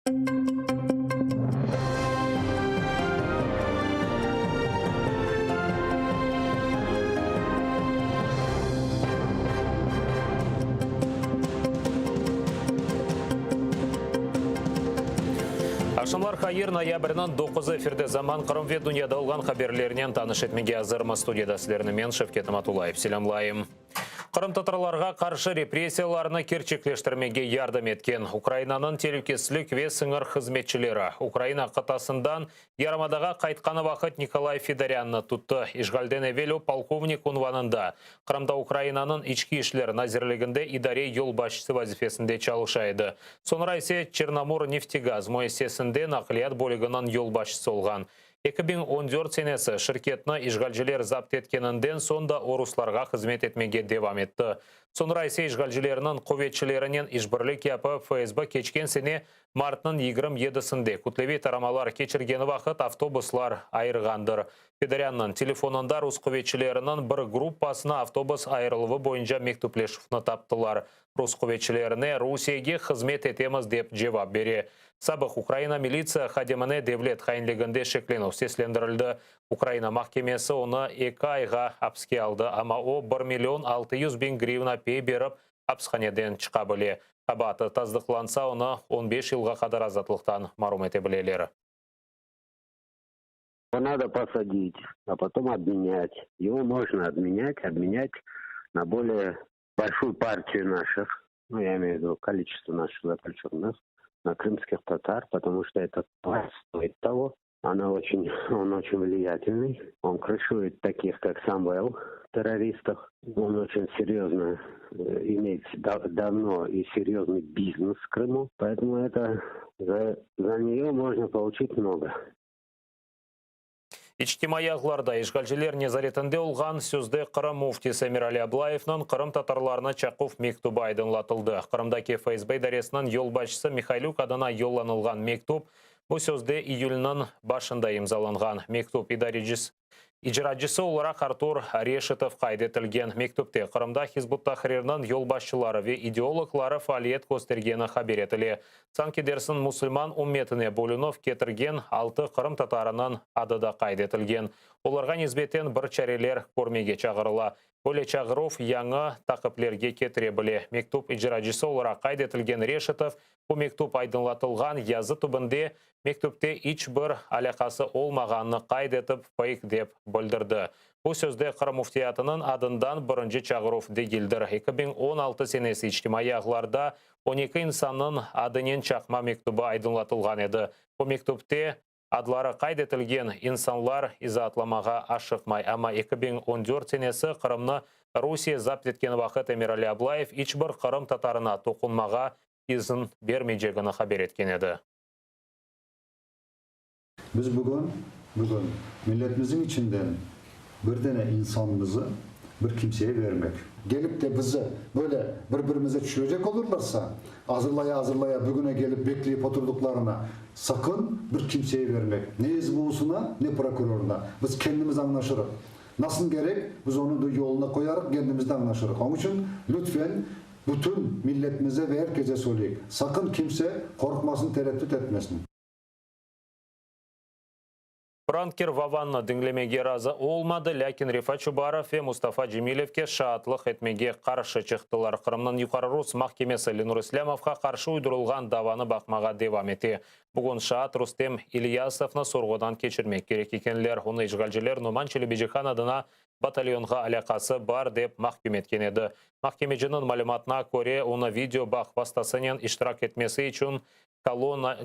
Aqşamlar hayır, noyabrniñ doquzı efirde Zaman Qırım ve dünyada olğan haberlernen tanış etmege azırmız. Studiyada sizlerni men, Şevket Amatullayev, selâmlayım. Qırımtatarlarğa qarşı repressiyalarnı kerçekleştirmege yardım etken Ukrainanıñ telükesizlik ve sıñır hızmetçileri Ukraina qıtasından yarımadağa qaytqanı vaqıt Nikolay Fedorânnı tuttı. İşğalden evel o polkovnik unvanında Qırımda Ukrainanıñ İçki işler nazirliginde idare yolbaşçısı vazifesinde çalışa edi. Soñra ise Çernomorneftegaz müessisesinde naqliyat bölüginiñ yolbaşçısı olğan. 2014 senesi şirketni işğalciler zapt etkeninden soñ da o ruslarğa hızmet etmege devam etti. Soñra ise işğalcilerniñ quvetçilerinen işbirlik yapıp, FSB keçken sene martnıñ 27-sinde kütleviy taramalar keçirgeni vaqıt avtobuslar ayırğandır. Fedorânnıñ telefonında rus quvetçileriniñ bir gruppasına avtobus ayırıluvı boyunca mektüpleşüvni taptılar. Rus quvetçilerine Rusiyege hızmet etemiz dep cevap bere. Sabıq Ukraina militsiya hadimine devlet hainliginde şeklenüv seslendirildi. Ukraina mahkemesi onı eki ayğa apiske aldı, amma o, bir million 600 biñ grivna pey berip, apishaneden çıqa bile. Qabaatı tasdıqlansa, onı 15 yılğa qadar azatlıqtan marum ete bileler. Надо посадить, а потом обменять. Его можно обменять, обменять на более большую партию наших, ну, я имею в виду количество наших заключенных, на крымских татар, потому что это стоит того. Она очень, он очень влиятельный, он крышует таких, как Самвел, террористов. Он очень серьезно э, имеет давно и серьезный бизнес в Крыму, поэтому это за, за нее можно получить много. İçtimaiy ağlarda işğalciler nezaretinde olğan sözde Qırım müftisi Emirali Ablayevniñ qırımtatarlarnı çaquv mektübi aydınlatıldı. Qırımdaki FSB idaresiniñ yolbaşçısı Mihaylük adına yollanılğan mektüp bu sözde iyülniñ başında imzalanğan. Mektüp idarecisi İcracısı olaraq Artur Reşitov qayd etilgen. Mektüpte Qırımda Hizb ut-Tahrirniñ yolbaşçıları ve ideologları faaliyet köstergeni haber etile. Sanki dersiñ musulman ümmetine bölünüv ketirgen altı qırımtatarınıñ adı da qayd etilgen. Olarğa nisbeten bir çareler körmege çağırıla. Böyle çağıruv yañı taqiplerge ketire bile. Mektüp icracısı olaraq qayd etilgen Reşitov bu mektüp aydınlatılğan yazı tübünde mektüpte iç bir alâqası olmağanını qayd etip, feyk dep bildirdi. Bu sözde Qırım Müftiyatınıñ adından birinci çağıruv degildir. 2016 senesi içtimaiy ağlarda 12 insannıñ adınen çaqma mektübi aydınlatılğan edi. Bu mektüpte adları qayd etilgen insanlar izaatlamağa aşıqmay. Amma 2014 senesi Qırımnı Rusiye zapt etken vaqıt Emirali Ablayev iç bir qırımtatarına toqunmağa izin bermeycegini haber etken edi. Biz bugün, bugün milletimizniñ içinden bir dene insanımızı bir kimseye vermek. Gelip de bizi böyle bir-birimize tüşürecek olurlarsa, azırlaya-azırlaya bugüne gelip bekleyip oturdıqlarına sakın bir kimseye vermek, ne SBUsına, ne prokurorına. Biz kendimiz añlaşırıq. Nasıl kerek, biz onı da yoluna qoyarıq, kendimiz de añlaşırıq. Onıñ içün, lütfen, bütün milletimize ve er kese söyleyik, sakın kimse qorqmasın, tereddüt etmesin. Pranker Vovannı diñlemege razı olmadı, lâkin Refat Çubarov ve Mustafa Cemilevge şaatlıq etmege qarşı çıqtılar. Qırımnıñ Yuqarı Rus mahkemesi Lenur İslâmovğa qarşı uydurılğan davanı baqmağa devam ete. Bugün şaat Rustem İlyasovnı sorğudan keçirmek kerek ekenler. Onı işğalciler Noman Çelebicihan adına batalyonğa alâqası bar dep mahküm etken edi. Mahkemeciniñ malümatına köre, onı video bağ vastasınen iştirak etmesi içün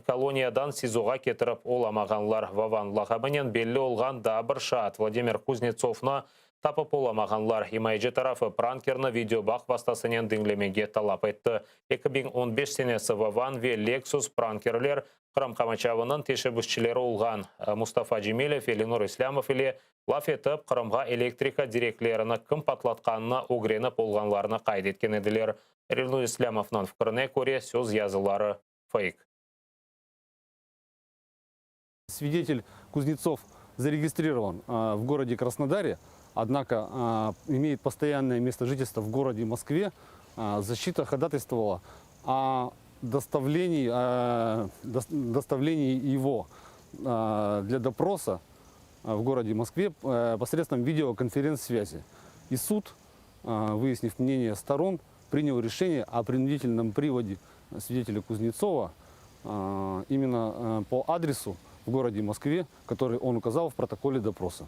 Koloniyadan SİZOğa ketirip olamağanlar. Vovan lağabınen belli olğan daa bir şaat Vladimir Kuznetsovnı tapıp olamağanlar. İmayeci tarafı prankerni videobağ vastasınen diñlemege talap etti. 2015 senesi Vovan ve Lexus prankerler Qırım qamaçavınıñ teşebbüsçileri olğan Mustafa Cemilev ve Lenur İslâmov ile laf etip, Qırımğa elektrika direklerini kim patlatqanını ögrenip olğanlarını qayd etken ediler. Lenur İslâmovnıñ fikrine köre, söz yazıları feyk. Свидетель Кузнецов зарегистрирован в городе Краснодаре, однако имеет постоянное место жительства в городе Москве. Защита ходатайствовала о. доставлении, доставлении его для допроса в городе Москве посредством видеоконференц-связи. И суд, выяснив мнение сторон, принял решение о принудительном приводе свидетеля Кузнецова именно по адресу в городе Москве, который он указал в протоколе допроса.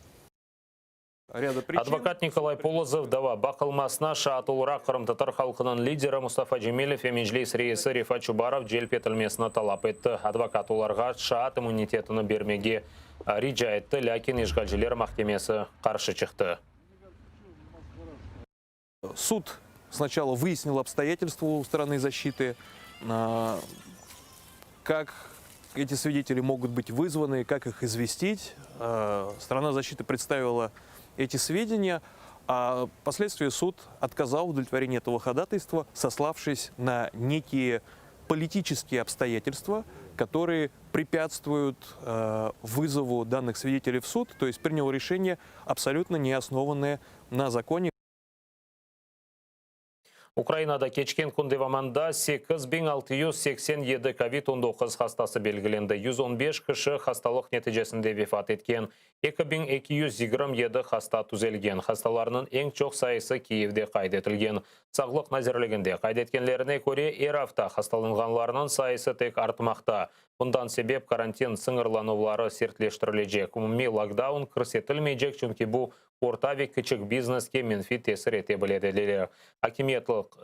Advokat Nikolay Polozov dava baqılmasına şaat olaraq qırımtatar halqınıñ lideri Mustafa Cemilev ve Meclis reisi Refat Çubarov celp etilmesini talap etti. Advokat olarğa şaat immunitetini bermege rica etti, lâkin işğalciler mahkemesi qarşı çıqtı. Суд сначала выяснил обстоятельства у стороны защиты, как эти свидетели могут быть вызваны, как их известить. Сторона защиты представила эти сведения, а впоследствии суд отказал в удовлетворении этого ходатайства, сославшись на некие политические обстоятельства, которые препятствуют вызову данных свидетелей в суд, то есть принял решение, абсолютно не основанное на законе. Ukrainada keçken kün devamında 8687 kovid 19 hastası belgilendi. 115 kişi hastalıq neticesinde vefat etken. 2227 hasta tüzelgen. Hastalarnıñ eñ çoq sayısı Kiyevde qayd etilgen. Sağlıq nazirliginde qayd etkenlerine köre, er afta hastalanğanlarnıñ sayısı tek artmaqta. Bundan sebep karantin sıñırlanuvları sertleştirilecek. Umumiy lokdaun kirsetilmeycek, çünki bu orta ve kiçik bizneske menfiy tesir ete bile, dediler.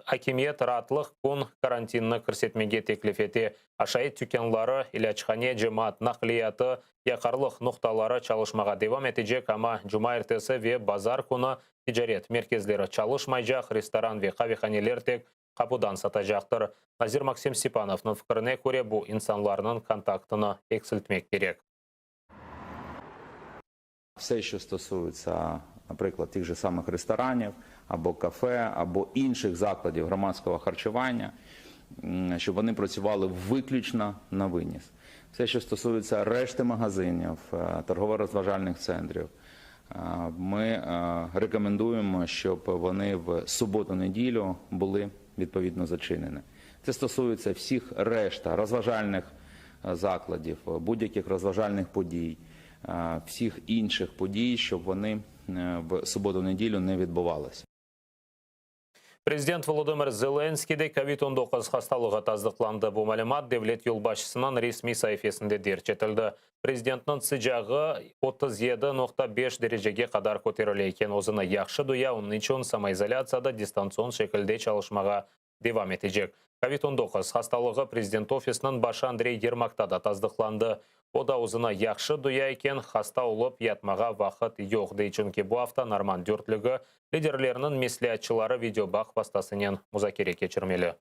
Akimiyet raatlıq kün karantinini kirsetmege teklif ete. Aşayt tükânları, ilâchane, cemaat naqliyatı, yaqarlıq noqtaları çalışmağa devam etecek, amma cumaertesi ve bazar künü ticaret merkezleri çalışmaycaq, restoran ve qavehaneler tek qapudan satacaqtır. Nazir Maksim Stepanovnıñ fikrine köre, bu insanlarnıñ kontaktını eksiltmek kerek. Все, що стосується, наприклад, тих же самих ресторанів або кафе, або інших закладів громадського харчування, щоб вони працювали виключно на виніс. Все, що стосується решти магазинів, торгово-розважальних центрів, ми рекомендуємо, щоб вони в суботу-неділю були відповідно зачинені. Це стосується всіх решта розважальних закладів, будь-яких розважальних подій, всіх інших подій, щоб вони в суботу-неділю не відбувалися. Prezident Volodımır Zelenskiyde kovid 19 hastalığı tasdıqlandı. Bu malümat devlet yolbaşçısınıñ resmiy saifesinde derc etildi. Prezidentniñ sıcağı 37,5 derecege qadar köterile eken. Özüni yahşı duya, onıñ içün samoizolâtsiyada distantsion şekilde çalışmağa devam etecek. Kovid 19 hastalığı Prezident ofisiniñ başı Andrey Yermakta da tasdıqlandı. O da özüni yahşı duya eken, hasta olıp yatmağa vaqıt yoq, dey, çünki bu afta Normand dörtlügi liderleriniñ mesleatçıları videobağ vastasınen muzakere keçirmeli.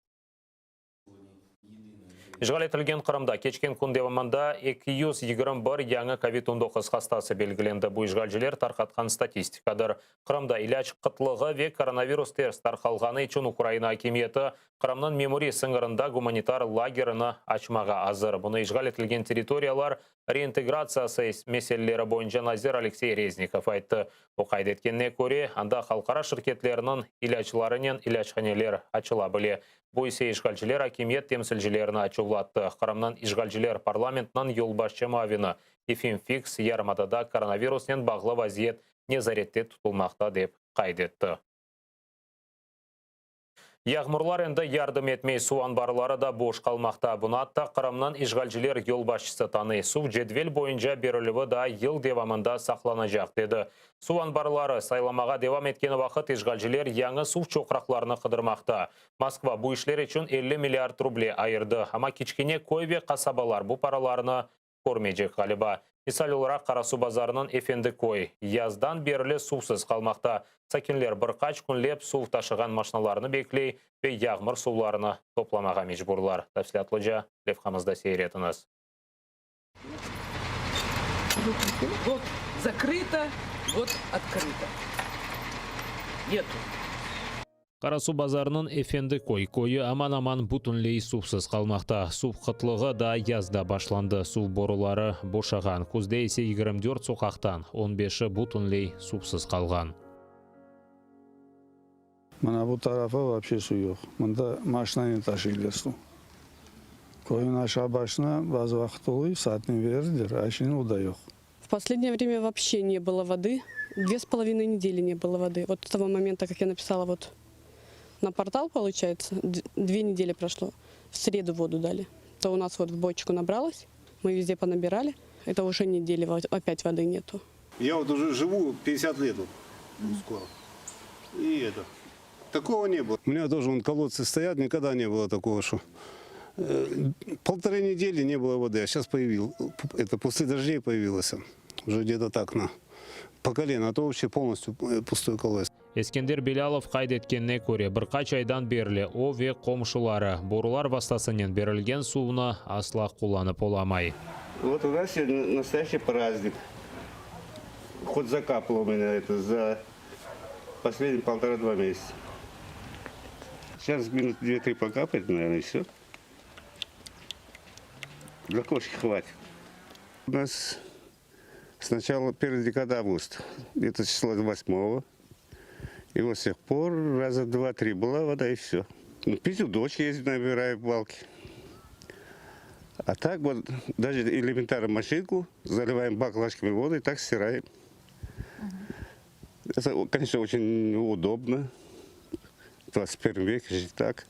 İşğal etilgen Qırımda keçken kün devamında 221 yañı kovid 19 hastası belgilendi. Bu işğalciler tarqatqan statistikadır. Qırımda ilâc qıtlığı ve koronavirus ters tarqalğanı içün Ukraina akimiyeti Qırımnıñ memuriy sıñırında gumanitar lagerini açmağa azır. Bunı işğal etilgen territoriyalar reintegratsiyası meseleleri boyunca nazir Aleksey Reznikov ayttı. O qayd etkenine köre, anda halqara şirketleriniñ ilâclarınen ilâchaneler açıla bile. Bu ise işğalciler akimiyet temsilcilerini açuvlattı. Qırımnıñ işğalciler parlamentiniñ yolbaşçı muavini Yefim Fiks yarımadada koronavirusnen bağlı vaziyet nezarette tutulmaqta, dep qayd etti. Yağmurlar endi yardım etmey, suv anbarları da boş qalmaqta. Bunı atta Qırımnıñ işğalciler yolbaşçısı tanıy. Suv cedvel boyunca berilüvi daa yıl devamında saqlanacaq, dedi. Suv anbarları saylamağa devam etkeni vaqıt işğalciler yañı suv çoqraqlarını qıdırmaqta. Moskva bu işler içün 50 milliard ruble ayırdı, amma kiçkene köy ve qasabalar bu paralarnı körmeycek, ğaliba. Misal olaraq, Qarasuvbazarnıñ Efendi köy yazdan berli suvsız qalmaqta. Sakinler bir qaç künlep suv taşığan maşnalarnı bekley ve yağmur suvlarını toplamağa mecburlar. Tafsilâtlıca levhamızda seyir etiñiz. Вот закрыто, вот открыто. Нету. Qarasuvbazarnıñ Efendi köy köyü aman-aman bütünley suvsız qalmaqta. Suv qıtlığı daa yazda başlandı. Suv boruları boşağan, küzde ise 24 soqaqtan on beşi bütünley suvsız qalğan. Mına bu tarafa вообще suv yoq. Mında maşinanen taşıylar suv. Köyün aşağı başına bazı vaqıt oluy, saatnen verirler, a şimdi o da yoq. В последнее время вообще не было воды. Две с половиной недели не было воды. Вот с того момента, как я написала вот на портал, получается, две недели прошло. В среду воду дали. То у нас вот в бочку набралось, мы везде понабирали. Это уже недели опять воды нету. Я вот уже живу 50 лет вот, скоро. И это, такого не было. У меня тоже вон колодцы стоят, никогда не было такого, что э, полторы недели не было воды, а сейчас появил, это после дождей появилось. Уже где-то так на по колено, а то вообще полностью э, пустой колодец. Eskender Bilâlov qayd etkenine köre, bir qaç aydan berli o ve qomşuları borular vastasınen berilgen suvnı asla qullanıp olamay. Вот у нас сегодня настоящий праздник. Хоть закапало у меня это за последние полтора-два месяца. Сейчас минут две-три покапает, наверное, и все. Для кошки хватит. У нас сначала первая декада августа, где-то числа 8 И вот с тех пор раза два-три была вода, и все. Ну, пить у дочки ездит, набираю балки. А так вот, даже элементарно машинку, заливаем баклажками воду и так стираем. Это, конечно, очень удобно. В 21 веке жить так.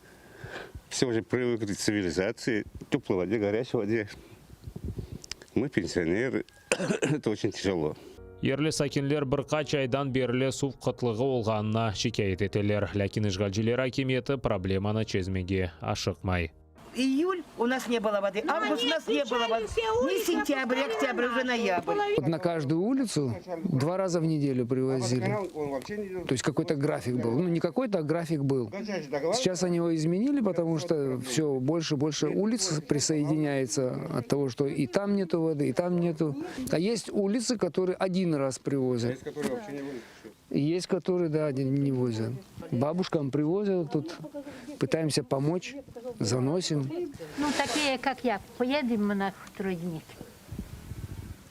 Все уже привыкли к цивилизации, теплой воде, горячей воде. Мы пенсионеры, это очень тяжело. Yerli sakinler bir qaç aydan berli suv qıtlığı olğanına şikâyet eteler. Lâkin işğalciler akimiyeti problemanı çezmege aşıqmay. Июль у нас не было воды, август у нас не было воды. Ни сентябрь, октябрь, уже ноябрь. Вот на каждую улицу два раза в неделю привозили. То есть какой-то график был. Ну, не какой-то, а график был. Сейчас они его изменили, потому что все больше и больше улиц присоединяется от того, что и там нету воды, и там нету. А есть улицы, которые один раз привозят. И есть, которые, да, один не возят. Бабушкам привозят, тут пытаемся помочь, заносим. Ну, такие, как я, поедем мы на родник.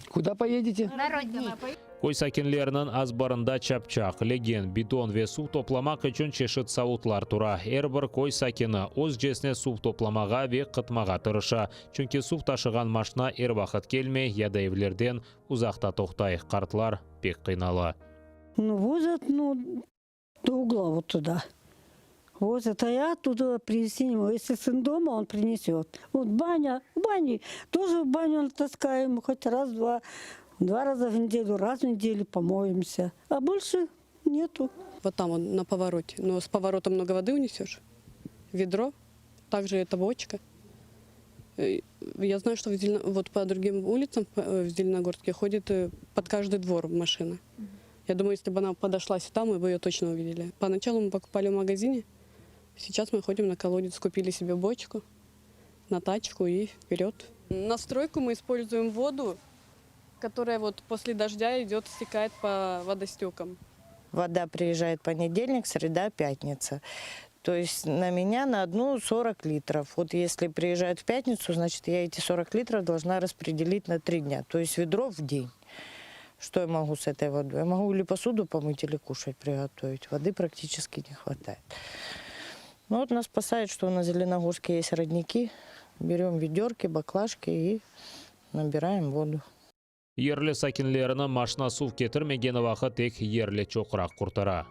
Куда поедете? На родник. Köy sakinleriniñ azbarında çapçaq, legen, bidon ve suv toplamaq içün çeşit savutlar tura. Er bir köy sakini özcesine suv toplamağa ve qıtmağa tırışa. Çünki suv taşığan maşna er vaqıt kelmey ya da evlerden uzaqta toqtay. Qartlar pek qıynala. Ну, возят, ну, до угла вот туда. Возят, а я оттуда привезти не могу. Если сын дома, он принесет. Вот баня, в бане, тоже в баню таскаем, хоть раз-два, два раза в неделю, раз в неделю помоемся. А больше нету. Вот там он на повороте. Но с поворота много воды унесешь. Ведро, также это бочка. Э, Я знаю, что в Зелено- вот по другим улицам э, в Зеленогорске ходит э, под каждый двор машина. Я думаю, если бы она подошла сюда, мы бы ее точно увидели. Поначалу мы покупали в магазине. Сейчас мы ходим на колодец, купили себе бочку на тачку и вперед. На стройку мы используем воду, которая вот после дождя идет, стекает по водостекам. Вода приезжает понедельник, среда, пятница. То есть на меня на одну 40 литров. Вот если приезжают в пятницу, значит, я эти 40 литров должна распределить на три дня. То есть ведро в день. Что я могу с этой водой? Я могу или посуду помыть, или кушать приготовить. Воды практически не хватает. Ну вот нас спасает, что на Зеленогорске есть родники. Берем ведерки, баклажки и набираем воду. Yerli sakinlerini maşna suv ketirmegeni vaqıt tek yerli çoqraq qurtara.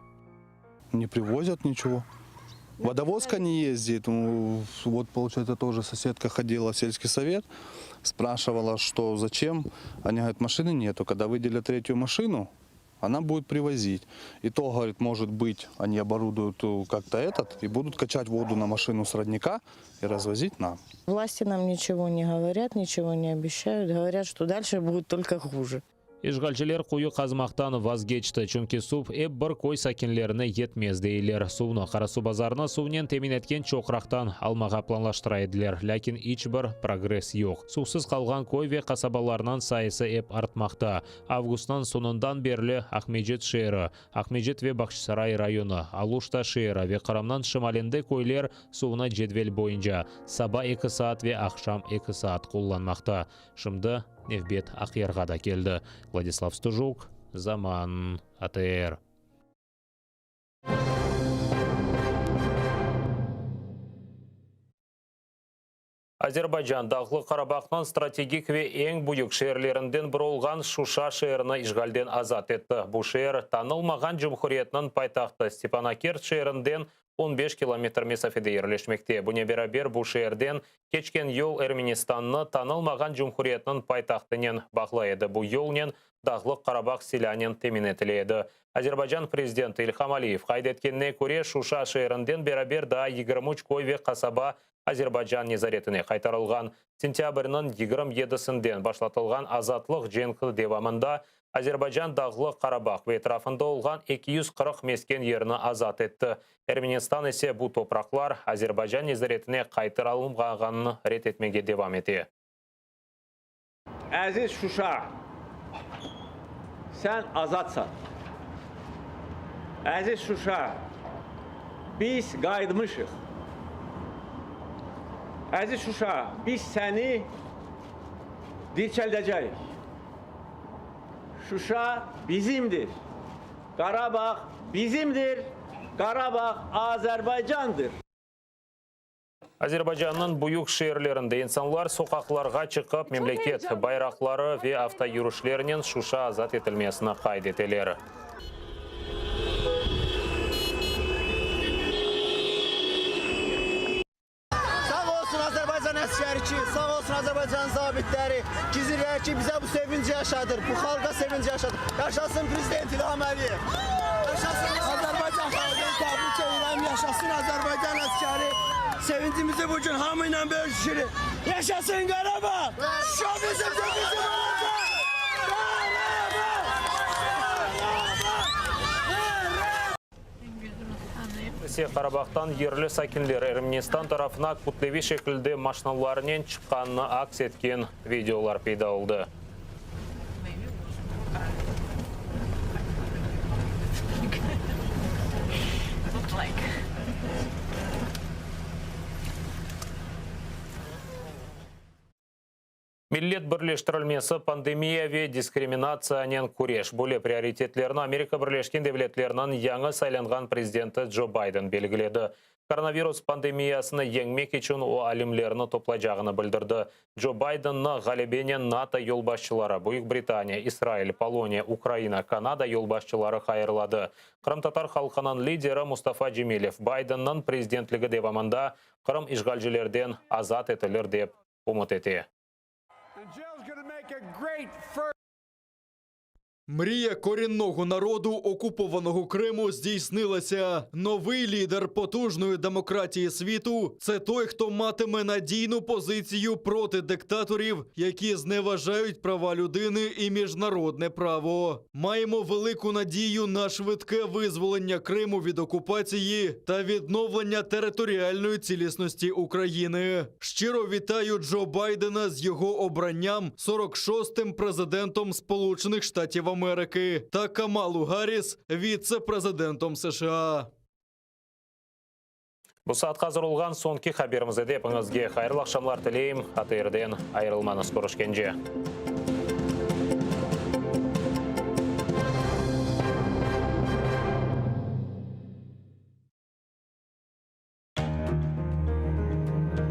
Не привозят ничего. Водовозка не ездит. Ну, Вот, получается, тоже соседка ходила в сельский совет, спрашивала, что зачем. Они говорят, машины нету. Когда выделят третью машину, она будет привозить. И то, говорит, может быть, они оборудуют э, как-то этот и будут качать воду на машину с родника и развозить нам. Власти нам ничего не говорят, ничего не обещают. Говорят, что дальше будет только хуже. İşğalciler quyu qazmaqtan vazgeçti, çünki suv ep bir köy sakinlerine yetmez deyler. Suvnı Qarasuvbazarnı suvnen temin etken çoqraqtan almağa planlaştıra ediler. Lâkin iç bir progress yoq. Suvsız qalğan köy ve qasabalarnıñ sayısı ep artmaqta. Avgustnıñ soñundan berli Aqmescit şeeri, Aqmescit ve Bağçasaray rayonı, Aluşta şeeri ve Qırımnıñ şimalinde köyler suvnı cedvel boyunca saba eki saat ve aqşam eki saat qullanmaqta. Şimdi nevbet Aqyarğa da keldi. Vladislav Stujuk, Zaman, ATR. Azerbaycan, Dağlıq Qarabağnıñ strategik ve eñ büyük şeerlerinden biri olğan Şuşa şeerini işğalden azat etti. Bu şeer, tanılmağan cumhuriyetniñ paytahtı Stepanakert şeerinden on beş kilometr mesafede yerleşmekte. Bunen beraber, bu şeerden keçken yol Ermenistannı tanılmağan cumhuriyetniñ paytahtınen bağlay edi. Bu yolnen Dağlıq Qarabağ silânen temin etile edi. Azerbaycan prezidenti İlham Aliyev qayd etkenine köre, Şuşa şeerinden beraber daa 23 köy ve qasaba Azerbaycan nezaretine qaytarılğan. Sentâbrniñ 27-sinden başlatılğan azatlıq cenki devamında Azerbaycan Dağlıq Qarabağ ve etrafında olğan 240 mesken yerni azat etti. Ermenistan ise bu topraqlar Azerbaycan nezaretine qaytarılmağanını red etmege devam ete. Əziz Şuşa, sən azadsan. Əziz Şuşa, biz qayıtmışıq. Əziz Şuşa, biz səni dirçəldəcəyik. Şuşa bizimdir. Qarabağ bizimdir. Qarabağ Azərbaycandır. Azerbaycannıñ büyük şeerlerinde insanlar soqaqlarğa çıqıp, memleket bayraqları ve avtoyürüşlernen Şuşa azat etilmesini qayd eteler. Sağ olsun Azərbaycan əsgəri ki, sağ olsun Azərbaycan zabitləri, gizirləri ki, bizə bu sevinci yaşadır, bu xalqa sevinci yaşadır. Yaşasın prezident İlham Əliyev! Yaşasın Azərbaycan xalqını təbrik edirəm, yaşasın Azərbaycan əsgəri! Sevincimizi bu gün hamı ilə bölüşürük. Yaşasın Qarabağ! Şuşa bizimdir, bizim olacaq! Ise Qarabağtan yerli sakinler Ermenistan tarafına kütleviy şekilde maşnalarnen çıqqanını aks etken videolar peyda oldı. Millet birleştirilmesi, pandemiya ve diskriminatsiyanen küreş, böyle prioritetlerni Amerika Birleşken Devletleriniñ yañı saylanğan prezidenti Joe Biden belgiledi. Koronavirus pandemiyasını yeñmek içün o alimlerni toplaycağını bildirdi. Joe Bidenni ğalebenen NATO yolbaşçıları, Büyük Britaniya, İsrail, Poloniya, Ukraina, Kanada yolbaşçıları hayırladı. Qırımtatar halqınıñ lideri Mustafa Cemilev Bidenniñ prezidentligi devamında Qırım işğalcilerden azat etilir dep ümüt ete. Мрія корінного народу окупованого Криму здійснилася. Новий лідер потужної демократії світу це той, хто матиме надійну позицію проти диктаторів, які зневажають права людини і міжнародне право. Маємо велику надію на швидке визволення Криму від окупації та відновлення територіальної цілісності України. Щиро вітаю Джо Байдена з його обранням 46-м президентом Сполучених Штатів Америки та Камалу Гарріс віце-президентом США. Bu saatqa azır olğan soñki haberimiz edi. Epiñizge hayırlı aqşamlar tileyim. ATRden ayırılmañız. Körüşkence.